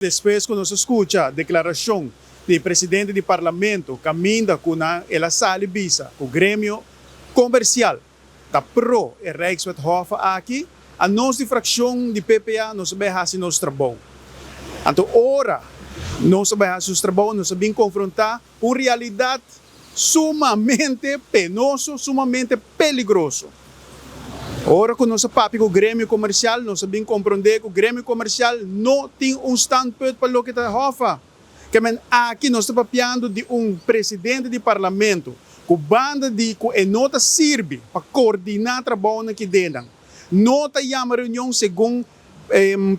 Despues ku nos a skucha deklarashon di presidente di parlamento kaminda ku nan el a sali bisa ku gremio komersial ta pro e Rijkswet Hoffa aki, a nos di frakshon di PPA nos a bai hasi nos trabou. Anto ora nos a bai hasi nos trabou nos a bin konfrontá Un realidat sumamente penoso, sumamente peligroso. Ora ku nos a papia ku gremio komersial, nos a bin komprondé ku gremio komersial no tin un standpunt pa loke ta hòfa. Ke men aki nos ta papiando di un presidente di parlamento ku banda di ku e no ta sirbi pa koordiná trabounan ki denan, no ta yama reunion segun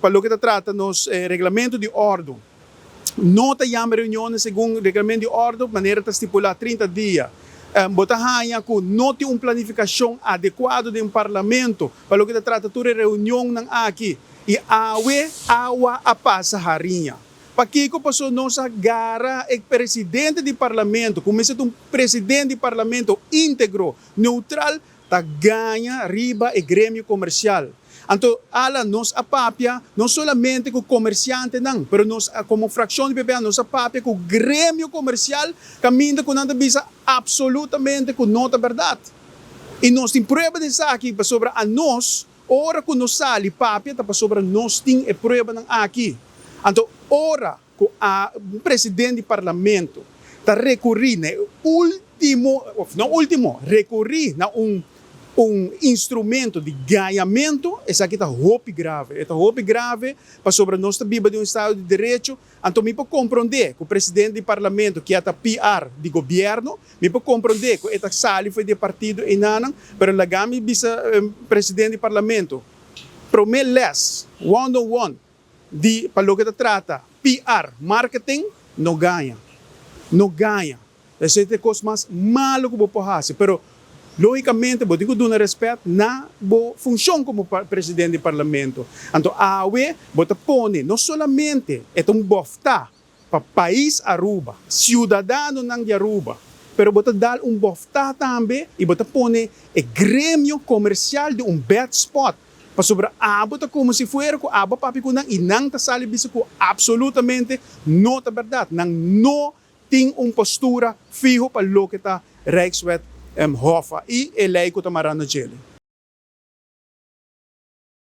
pa loke ta trata nos reglamento di òrdu. No ta yama reunionnan segun reglamento di òrdu manera ta stipulá 30 dia. Bo ta haña ku no tin un planifikashon adekuado den parlamento pa loke ta trata tur e reunionnan aki. I awe awa a pasa hariña. Pakiko? Pasobra nos a gara e presidente di parlamento, ku mester ta un presidente di parlamento íntegro, neutral, ta gaña riba e gremio komersial. Anto ala nos a papia no solamente ku komersiantenan, pero nos a komo frakshon di PPA nos a papia ku gremio komersial kaminda ku nan ta bisa apsolutamente ku no ta bèrdat. I nos tin prueba di esaki pasobra anos ora ku nos sali papia ta pasobra nos tin e pruebanan aki. Anto ora ku a un president di parlamento ta rekurí na e ultimo, of no ultimo, rekurí na un un instrumento di gañamentu, esaki ta hopi grave. E ta hopi grave pasobra nos ta biba den un estado di derecho, anto mi por komprondé ku president di parlamento kier ta PR di gobièrnu, mi por komprondé ku e ta sali for di e partido einanan, pero laga mi bisa president di parlamento, promé lès, one on one, di pa loke ta trata PR, marketing, no gaña. No gaña. Esei ta e kos mas malo ku bo por hasi. Pero logikamente bo tin ku duna rèspèt na bo funshon komo presidente di parlamento. Anto awe bo ta pone no solamente e ta un bòftá pa pais Aruba, siudadanonan di Aruba, pero bo ta dal un bòftá tambe i bo ta pone e gremio komersial di un bad spot. Pasobra abo ta komo si fuera ku abo a papia ku nan i nan ta sali bisa ku absolutamente no ta bèrdat. Nan no tin un postura fiho pa loke ta Rijkswet Hoffa i e lei ku ta mará na djele.